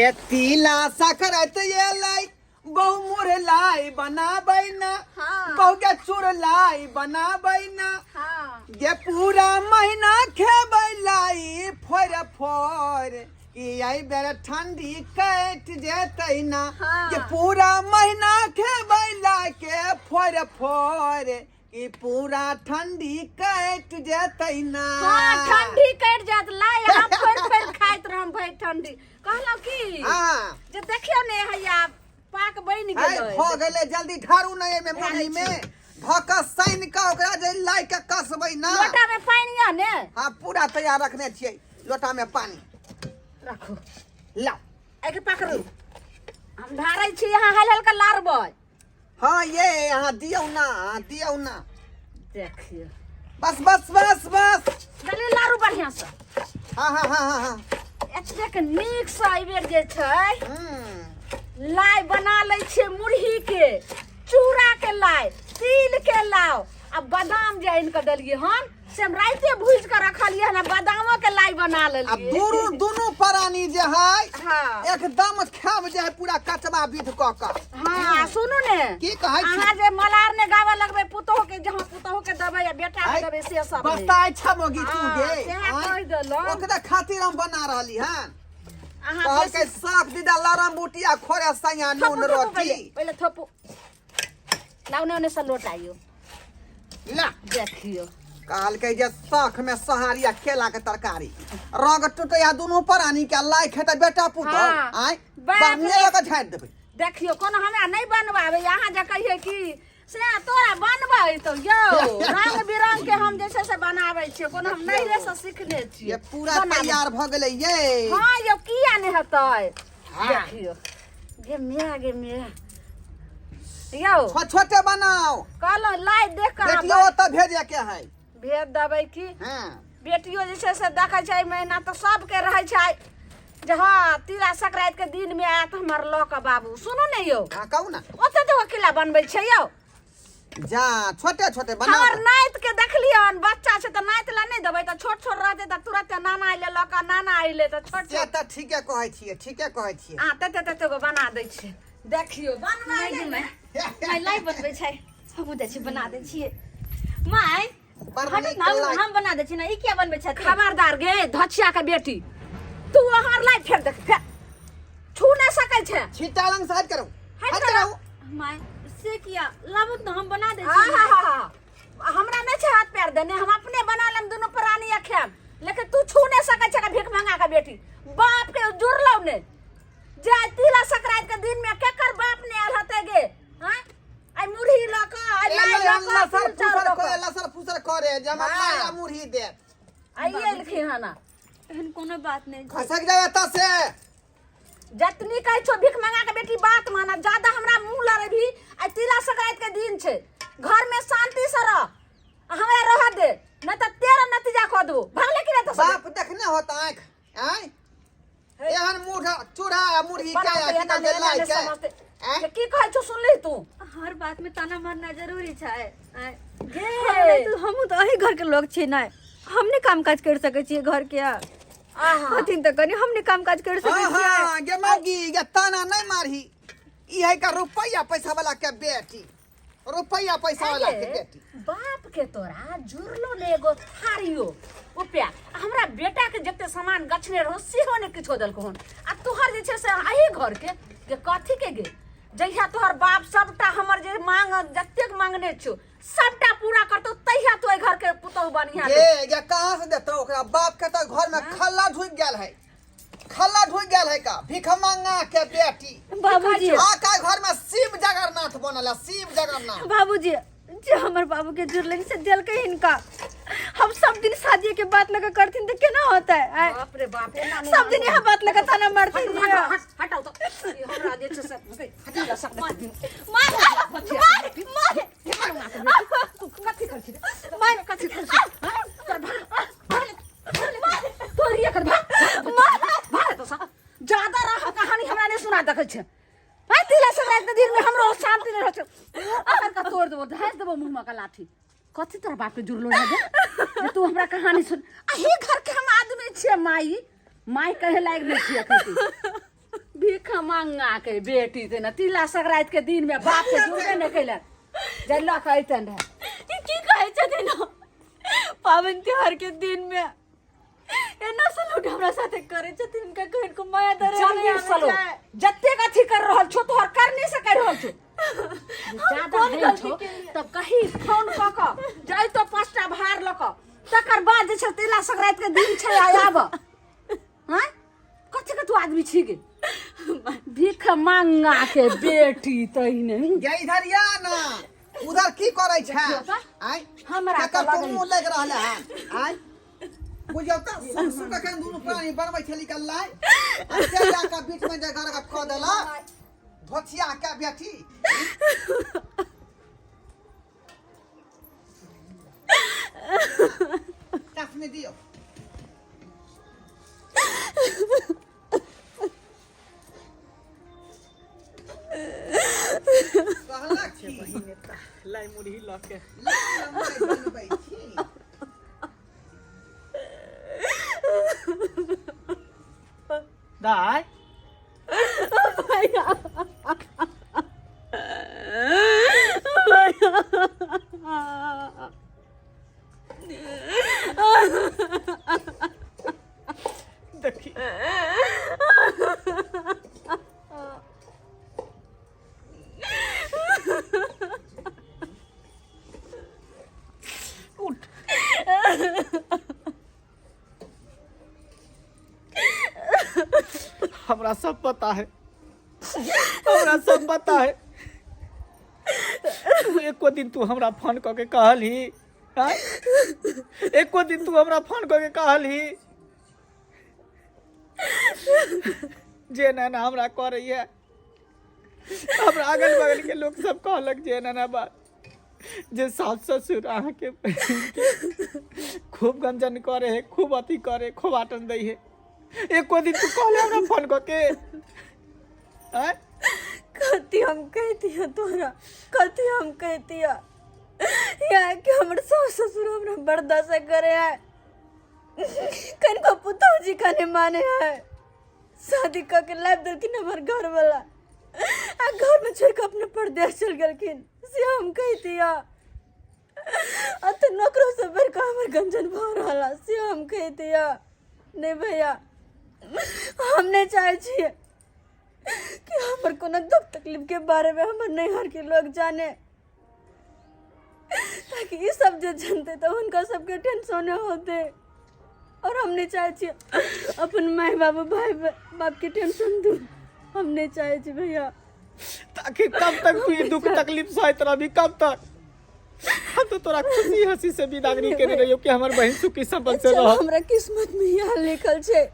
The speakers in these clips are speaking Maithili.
ए तिला सकरत एलै बहु मुरलाई बनाबै ना। बहु के चुरलाई बनाबै ना। गे पूरा महीना खेबै लाई फोर फोर कि एहि बेर ठंडी कटि जेतै ना। के पूरा महीना खेबै लाई के फोर फोर कि पूरा ठंडी कटि जेतै ना। हाँ, ठंडी कटि जात लाई अहाँ फोड़ि फोड़ि खाइत रहम भरि ठंडी। कहलहुँ की जे देखियौ ने हैया पाक बनि गेलै। भऽ गेलै, जल्दी ढारू ने एहिमे मुरही में धऽ कऽ सानि कऽ ओकरा जे लाई के कसबै ना। लोटा में पानि यऽ ने? हाँ, पूरा तैयार रखने छियै लोटा में पानि। राखू। लाउ। एहिके पकड़ू, हम ढारै छी, अहाँ हल हल कऽ लारबै। हाँ ये अहाँ दियौ ना, अहाँ दियौ ना। देखियौ। बस बस बस बस। चलिए लारू बढ़िया से। हाँ हाँ हाँ हाँ हाँ। एतेक नीक से एहिबेर जे छै लाई बना लै छियै मुरही के, चूड़ा के लाई, तिल के लाव आ बादाम जे आनि कऽ देलियै हन से हम राइते भूजि कऽ रखलियै हन, आ बादामो के लाई बना आ लेलियै। दुनू दुनू प्राणी जे है एकदम खाब जे है पूरा कचबा विध कऽ कऽ। हाँ, सुनू ने। की कहै छी? अहाँ जे मलार ने गाबऽ लगबै पुतोहु के, जहाँ पुतोहु के देबै आ बेटा के आइ, देबै से सब नहि। बताय छ मोगी तू हाँ, गे, सएह आँय? कहि देलहुँ। ओकरा खातिर हम बना रहली हन। अहाँ कहलकै बेसी साफ दीदा लरम बूटी आ खोरे सैया थोपू, नून थोपू रोटी। पहिले, पहिले थोपू। लाउ ने ओने से लोटाइयो। ला। देखियो। कहलकै जे शौख में सोहारी आ केला के तरकारी रग टूटैया दुनू प्राणी के लाइ खेतै बेटा पुतहु। आँय, बाप बान्हिए रे। लऽ कऽ झाड़ि देबै। देखियो कोनो हमरा नहीं बनवावे, अहाँ जे कहिए कि से तोरा बनबै तो यौ रंग बिरंग के हम जे छै से बनाबै छियै, कोनो हम नहिरे से सीखने छियै। ये पूरा बनाबै। तैयार भऽ गेलै ये। हाँ यौ, किया नहि हेतै? हाँ। देखियो गे म्या, गे म्या यौ। छोटे बनाओ। कहलहुँ लाइ देख कऽ अहाँ बेटियो ओतऽ भेजे के है। भेज देबै की? हाँ। बेटियो जे छै से देखै छै एहि महीना तऽ सबके रहै छै जे हँ तिला संक्रांति के दिन में आयत हमर लऽ कऽ बाबू। सुनू ने यौ। हाँ, कहू ना। ओते देखो किला बनबै छै यौ। जा छोटे छोटे बनाओ। हमर नाति के देखलियन बच्चा छै तऽ नाति लए नहि देबै तऽ छोट छोट रहतै तऽ तुरते नाना अइलै लऽ कऽ, नाना अइलै तऽ छोट से छोट। तऽ ठीके कहै छियै, ठीके कहै छियै। अहाँ तते तते गो बना दै छियै। देखियौ बनबै माय नै गे ने। माय। माय लाइ बनबै छै, हमहूँ जाइ छी बना दै छियै। माय, बड़ हटू नीक ना, लाइ। हम बना दै छी ना, ई किया बनबै छथिन? खबरदार गे धचिया के बेटी, तू हमर लाइ फेर देख, फेर छू नहि सकै छै। छिट्टा लंग से हट करू, हट हट करू। करू। माय से किया, लाबू तऽ हम बना दै छी। हा हा हा, हमरा नहि छै हाथ पैर देने, हम अपने बना लेम दुनू प्राणी आ खायब, लेकिन तू छू नहि सकै छै भीख मंगा के बेटी। बाप के जुड़लौ ने जे आइ तिला संक्रांति के दिन में केकर बाप ने आयल हते गे? हाँ, आइ मुरही लऽ कऽ, आइ लाइ लऽ कऽ, लसर तिल चाउर फुसर लऽ कऽ। करे, लसर फुसर करे जे हमरा लाइ आ मुरही देत। आइ एलखिन हन। एहन कोनो बात नहि छै। खसक जाय एतऽ से। जतनी कहै छौ भीख मंगा के बेटी बात माना, ज्यादा हमरा मुंह लड़ेबही। आइ तिला संक्रांति के दिन छै, घर में शांति से रह, आ हमरा रह दे, नहीं तऽ तेरा नतीजा कऽ देबो। भागले कि नहि तऽ बाप देखने होत आँख, आँय? एहन मुढ़ चूड़ा आ मुरही के बना आ के की एना कहै छै नहि, एना लाइ नहि के। समझते। आँय? जे की कहै छौ सुनली तू? हर बात में ताना मारना जरूरी छै। आँय? गे। हम नहि तऽ हमहूँ तऽ अही घर के लोग छियै ने, हम नहि काम काज कर सकै छियै घर के। आहा। हथिन तऽ कनि हम नहि काम काज कर सकै हाँ, छियै। हाँ, गे मौगी, गे ताना नहि मारही। ई है का रुपैया पैसा वाला के बेटी, रुपैया पैसा वाला के अरे, बेटी। बाप के तोरा जुड़लो ने एगो थारियो रुपया, आ हमरा बेटा के जते सामान गछने रहो सेहो ने किछो देलको हन। आ तोहर जे छै से अही घर के जे कथी के गे, जहिया तोहर बाप सबटा हमर जे मांग जतेक मांगने छौ सबटा पूरा करतौ तहिया तू एहि घर के पुतहु बनिहा। गे, गे कहाँ से देतौ? ओकरा बाप के तो घर में खल्ला ढुक गेल है, खल्ला ढुक गेल है का भीख मांगा के बेटी। बाबूजी। आ का घर में शिव जगन्नाथ बनल है, शिव जगन्नाथ। बाबूजी जे हमर बाबू के जुड़लनि से देलकै हिनका। हम सब दिन शादी के बात लगा करथिन तऽ केना होतै? आँय? बाप रे बाप, एना नहि सब दिन यहाँ बात लगा ताना मारथिन। हट, हट, हट, हटाउ तऽ। ई हमरा जे छै से हटी जा सब। माय, माय, माय, तू कथी करै छी? माय, कथी करै छी? हाँ? तोर भाग, भाग, तोर ये कर भाग, भाग तो सा। ज्यादा रह कहानी हमरा नहीं सुना देखै छै। आइ तिला संक्रांति के दिन में हमरो शांति नहीं रहै छै। मुँह पकड़ के तोड़ देबो, धैस देबो मुँह में के लाठी। कथी तोरा बाप के जुड़लो रह गे जे तू हमरा कहानी सुन? अही घर के हम आदमी छियै, माई माई कहे लायक नहीं छियै अखन तू। मंगा के बेटी ते ने तिला संक्रांति के दिन में बाप के जुड़बे ने कैलक जे लऽ के अइतन रहे। ई की कहै छथिन पाबनि त्योहार के दिन में एना सलूट हमरा साथे करै छथिन, हुनका कहिन को माया दरे जल्दी सलो जतेक अथी कर रहल छो तोहर करनी से कर रहल छो ज्यादा कोन हेन गलती छो केलियै? तऽ कही फोन कऽ कऽ जाइ तो 5टा भार लऽ कऽ तकर बाद जे छै तिला संक्रांति के दिन छै आइ आब। हाँ कथी के तू आदमी छी गे भीख मांगा के बेटी तहिने। गे इधर या ना उधर की करै छै? देखियौ तऽ, आँय? हमरा केकर तऽ तू लगै- मुँह लागि रहल है? आँय? बुझियौ तऽ सुन सुन कखन दुनू प्राणी बनबै छली कल्लाइ आ से जा कऽ बीच में जे गड़गड़ कऽ देलक धोथिया के बेटी। चश्मे दियौ। कहलक की लाई मुरही लऽ के लाइ बनबै छी। दाय देखी उठ हमरा सब पता है, हमरा सब पता है। तू एको दिन तू हमरा फोन कऽ के कहलही? आँय? एको दिन तू हमरा फोन कऽ के कहलही जे एना एना हमरा करैया? हमरा अगल बगल के लोक सब कहलक जे एना एना बात जे सास ससुर अहाँके खूब गंजन करे है, खूब अथी करे, खूब आटन दै है। एको दिन तू कहले हमरा फोन कऽ के? आँय? कथी हम कहती तोरा, कथी हम कहती या कि हमर सास ससुर हमरा बर्दाश्त करे है, कनको पुतहु जी कने माने है। शादी कऽ के लाबि देलखिन हमर घर वाला आ घर में छोड़ के अपने परदेश चल गेलखिन, से हम कहती आ तो नौकरों से बढ़ के हमर गंजन भऽ रहल है, से हम कहती आ। नहीं भैया, हम नहीं चाहे छियै कि हमर कोनो दुख तकलीफ के बारे में हमर नैहर के लोग जाने, ताकि ई सब जे जानते तो हुनका सबके टेंशन होते। और हम नहीं चाहे छियै अपन माय बाबू भाई बाप के टेंशन दू, हम नहीं चाहे छियै भैया। ताकि कब तक तू ये दुख तकलीफ सहत रहबी? कब तक? हम तो तोरा खुशी हंसी से विदागरी केने रहियो कि हमर बहिन सुखी संपन्न से जब रह। हमरा किस्मत में यह लिखल छै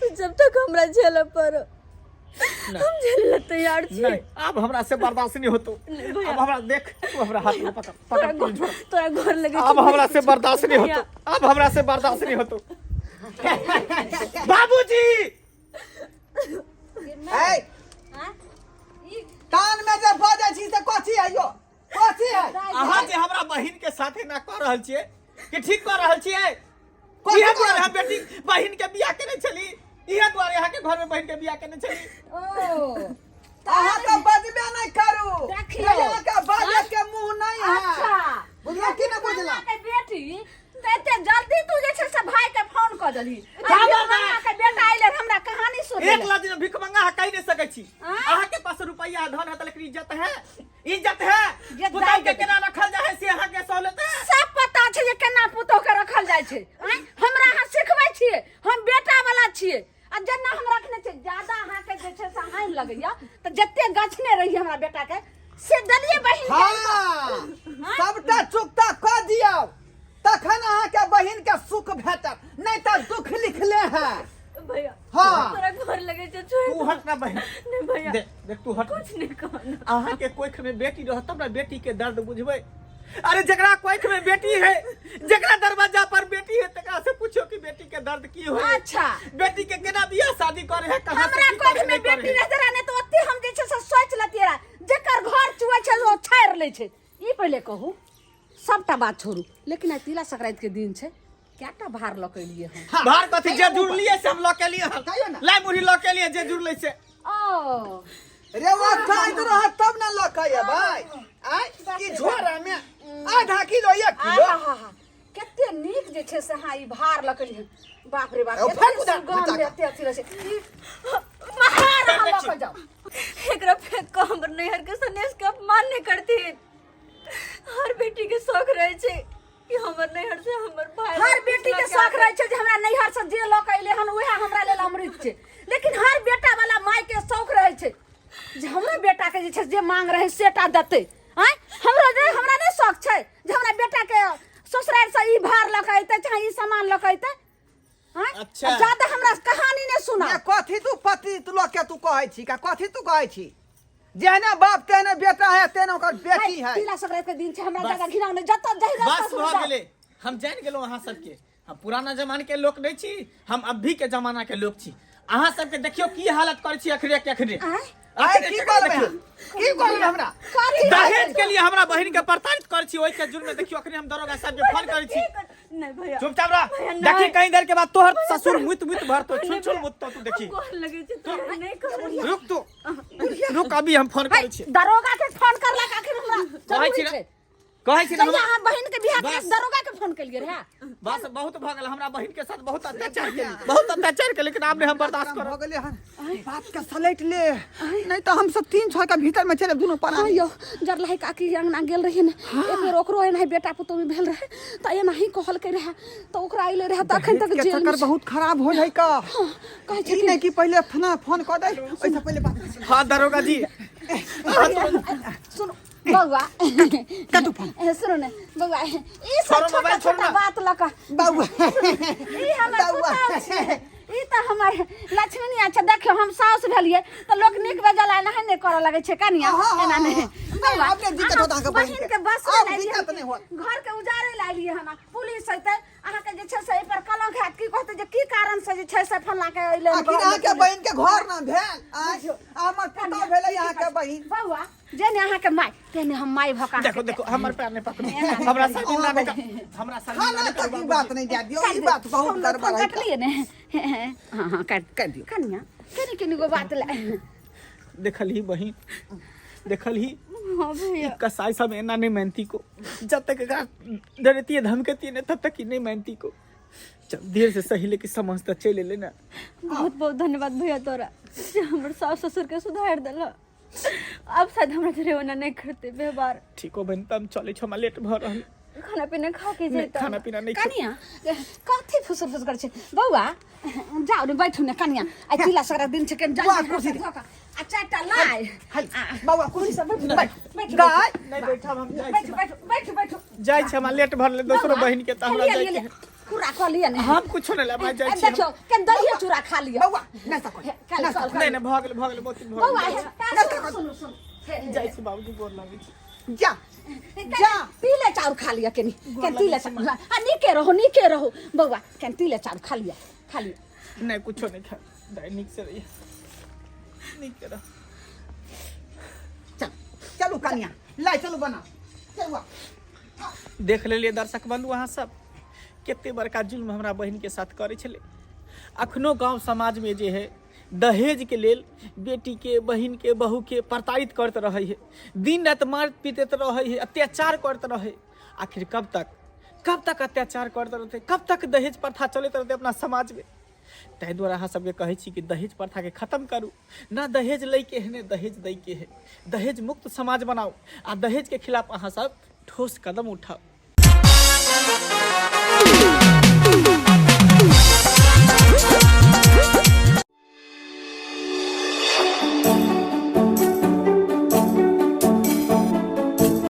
तो जब तक हमरा झेलऽ पड़ो हम झेले ला तैयार छी। नहीं, अब हमरा से बर्दाश्त नहीं होतो। नहीं भैया। अब हमरा देख, तू हमरा हाथ में पकड़, तोरा पकड़, घर तू छोड़। तोरा घर लगे अब छै, हमरा से बर्दाश्त नहीं भैया। होतो, अब हमरा से बर्दाश्त नहीं होतो। बाबूजी ए कान में जे बजै छी से कथी है यो? कथी है? अहाँ जे हमरा बहिन के साथे ना कह रहल छियै कि ठीक कह रहल छियै? कथी इहे कह दुआरे रहल हम बेटी बहिन के बियाह केने छली, इहे दुआरे अहाँ के घर में बहिन के बियाह केने छली। ओ अहाँ तऽ बजबे नहि करू। देखियौ। अहाँके बाजै के मुँह नहि है। अच्छा। बुझलौ कि नहि बुझलौ? के बेटी तऽ एते जल्दी तू जे छै से भाई के फोन कऽ देलही। खबरदार। के बेटा अइले हमरा कहानी सुन। एक लाख दिन भिख मंगा अहाँ कहि नहीं सकै छी। आँय? अहाँ के पास रुपया धन है लेकिन इज्जत है, इज्जत है। जे पुतहु दाइ के देबै। केना रखल जाइ है से अहाँ के सहूलियत है। सब पता छै जे केना पुतहु के रखल जाइ छै। आँय? हमरा अहाँ सिखबै छियै? हम बेटा वाला छियै आ जेना हम रखने छियै। ज्यादा अहाँके जे छै से हानि लगैया तऽ जते गछने रहियै हमरा बेटा के से देलियै बहिन के। हाँ, सबटा चुकता कऽ दियौ तखन अहाँके बहिन के सुख भेटत, नहीं तऽ दुख लिखले है। भैया। हाँ। तोरा घर लगे छै छोड़। तू हट ना बहिन। नहीं भैया। देख देख तू हट। कुछ नहीं कहना। अहाँ के कोख में बेटी रहत तब ना बेटी के दर्द बुझबै। अरे जकरा कोख में बेटी है, जकरा दरवाजा पर बेटी है, तकरा से पूछो कि बेटी के दर्द की होय। अच्छा। बेटी के केना बियाह शादी करे है, कहां से हमरा की कोख करे, में नहीं करे बेटी है। रहते रहे तो ओते हम जे छै से सोच लतियै रहे। जकर घर चुए छै ओ छाड़ि लै छै। ई पहिले कहू, सबटा बात छोड़ू, लेकिन आइ तिला संक्रांति के दिन छै, कएटा भार लऽ के एलियै हम? भार कथी जे जुड़लियै से हम लऽ के एलियै हन। कहियौ ना। लाइ मुरही लऽ के एलियै जे जुड़लै से। ओ रे वो खाइत रह तब ना लऽ के भाई आय की झोरा में आधा किलो एक किलो आहा कते नीक जे छै से अहाँ ई भार लऽ के एलियै। बाप रे बाप ओ, एते फेंक उधर, सुगंध बच्चा के। एते अथी रहै छै ई महार अहाँ लऽ के जाउ एकरा फेंक कऽ हमर नैहर के सनेश के अपमान नहीं करथिन। हर बेटी के शौक रहे छै कि हमर नैहर से हमर भाई हर बेटी के शौक रहे छै जे हमरा नैहर से जे लऽ के एलै हन उएह हमरा लेल अमृत छै, लेकिन हर बेटा वाला माय के शौक रहे छै जे हमरो बेटा के जे छै जे मांग रहे सेटा देतै। आँय हमरो जे हमरा नहि शौक छै जे हमरा बेटा के ससुरारि से ई भार लऽ के अयतै चाहे ई सामान लऽ के अयतै। आँय? अच्छा। आ जादा हमरा कहानी नहि सुना। ये कथी तू पति तू लऽ के तू कहै छी का कथी तू कहै छी? जेहने बाप तेहने बेटा है तेहने ओकर बेटी है। तिला संक्रांति के दिन छै, हमरा बस। जादा घिनाव नहि, जतऽ जहि रास्ता बस से भऽ जाउ। गेलै, हम जानि गेलहुँ अहाँ सबके। हम पुराना जमाना के लोक नहि छी, हम अभी के जमाना के लोक छी। अहाँ सबके देखियौ की हालत करै छी अखरे के अखरे। आँय? आय अखरे की के करबै देखियौ। हम? की करबै हमरा? कथी दहेज के लिए हमरा बहिन के प्रताड़ित करै छी, ओहि के जुर्म में देखियौ अखने हम दरोगा साहब के फोन करै छी। नहीं भैया, चुपचाप रह। भैया, देखी नहीं। कहीं देर के बाद तोहर ससुर मुत मुत भरतो, छुल छुल मुततो, तू देखी। गोर लगे छै तोरा, नहीं कर। रुक तू, रुक अभी हम फोन करै छी। दरोगा के फोन करलक आखिर हमरा कहै छी जरूरी ने, छै। कहै छी ने जहिया हमरा- अहाँ बहिन के बियाह के बस। दरोगा के फोन केलियै रहए। बस बहुत भऽ गेल, हमरा बहिन के साथ बहुत अत्याचार केली, बहुत अत्याचार केली, लेकिन आब नहि हम बर्दाश्त भऽ करब। गेलै हन, बात के सलटि ले, नहीं तो हम सब 3 6 के भीतर में चले दुनू परानी। हाँ यौ, जरलाही काकी अंगना गेल रहियै ने, एक बेर ओकरो एनाही बेटा पुतोह में भेल रहै तऽ एनाही कहलकै रहए तऽ ओकरा अयलै रहए तऽ अखन तक के जेल में चक्कर छै। बहुत खराब हो जाय का। हाँ, कहै ई छथिन नहीं कि पहले थाना फोन कऽ दे, ओहिसँ पहले बात। हाँ दरोगा जी, सुनो बौआ, काटू फोन। ए, सुनो ने बौआ, ई सब छोड़ो छोटा मोबाइल, छोड़ो छोटा ना। बात लऽ कऽ बौआ। ई हमर बौआ। पुतहु छियै, ई तऽ हमर लक्ष्मीनिया छै। देखियौ हम साउस भेलियै तऽ लोक नीक बेजाय एनाही नहि करऽ लगै छै कनिया, हाँ, हाँ, एना नहि। हाँ, बौआ, आब नहि दिक्कत होत अहाँके बहिन बहिनके। के बस आब मे दिक्कत नहि होत। घर के उजाड़े लए एलियै हन, पुलिस अयतै अहाँके जे छै से एहि पर कलंक हैत, की कहतै जे की कारण से जे छै से फल्लाँ के अयलै हन आखिर घर मे अहाँके पुलिस। बहिन के घर न भेल, आँय? हमर पुतहु भेलै अहाँके बहिन। बौआ, जेने अहाँके माय तेने हम माय भऽ कऽ देखो देखो, हमर पैर नहीं पकड़ो, हमरा शर्मिंदा नहीं कर, हमरा शर्मिंदा खाना नहीं तक करू ई बाबूजी। बात नहीं जा दियो, ई बात बहुत गड़बड़ है। कटलिए ने? हाँ हाँ, काट काटि दियौ। कनिया कनि कनि गो बात ले देखल ही बहिन, देखल ही। हाँ भैया। कसाई सब एना नहीं मानती को, जब तक एकरा डरती धमकती नहीं तब तक ही नहीं मानती को। जब देर से सही लेके समझता चले लेना। बहुत बहुत धन्यवाद भैया तोरा, जे हमर सास ससुर के सुधार देला। अब शायद हमरा जरे ओना नहीं करते व्यवहार। ठीक हो बहन, तब चले छो, हमरा लेट भ रहल। खाना पीना खा के नहीं, जेता। खाना पीना नहीं खा। कनिया कथी फुसर फुसर करै छै बौआ? जाउ ने बैठू ने कनिया, आइ तिला संक्रांति दिन छै, कनि बौआ, जल्दी कुर्सी दे। धो कऽ आ चारिटा लाइ। हल, बौआ, कुर्सी से बैठू, बैठ। बैठू, गाय। नहीं बैठब हम, जाइ बैठू छी। बैठू बैठू बैठू। जाइ छी, हमरा लेट भर ले दोसरो बौआ, बहिन के तऽ हमरा लिअ, जाइ लिअ, के। लिअ। कुरा कऽ लिअ ने। हम कुछो नहि लेबै, जाइ छी। देखियौ कनि दहिए चूड़ा खा लिअ। बौआ, नाश्ता कर, काल्हि नाश्ता कल, कर। नहीं नहीं, भऽ गेल, भऽ गेल, बहुत दिन भऽ बौआ, गेल। हे, सुनू सुनू, हे, हे, जाइ छी बाबूजी, गोर लागै छी। जा जा, तिले चाउर खा लिअ कनि, कनि तिले चाउर। आ नीके रहू, नीके रहू बौआ, कनि तिले चाउर खा लिअ, खा लिअ। नहीं कुछो नहीं खा, दाइ नीक से रहिए, नीक रह। चल चलू कनिया, लाइ चलू बना चलू। देख लेलियै दर्शक बंधु अहाँ सब कते बड़का जुल्म हमरा बहिन के साथ करै छलै। अखनो गांव समाज में जे है दहेज के लेल बेटी के, बहिन के, बहू के प्रताड़ित करते रहै है, दिन रात मार पीटैत रहै है, अत्याचार करते रहै। आखिर कब तक, कब तक अत्याचार करते रहते, कब तक दहेज प्रथा चलैत रहते अपना समाज में? ताहि दुआरे अहाँ सबके कहै छी कि दहेज प्रथा के खत्म करू। ना दहेज लै के है, ने दहेज दै के है। दहेज मुक्त समाज बनाउ आ दहेज के खिलाफ अहाँ सब ठोस कदम उठाउ।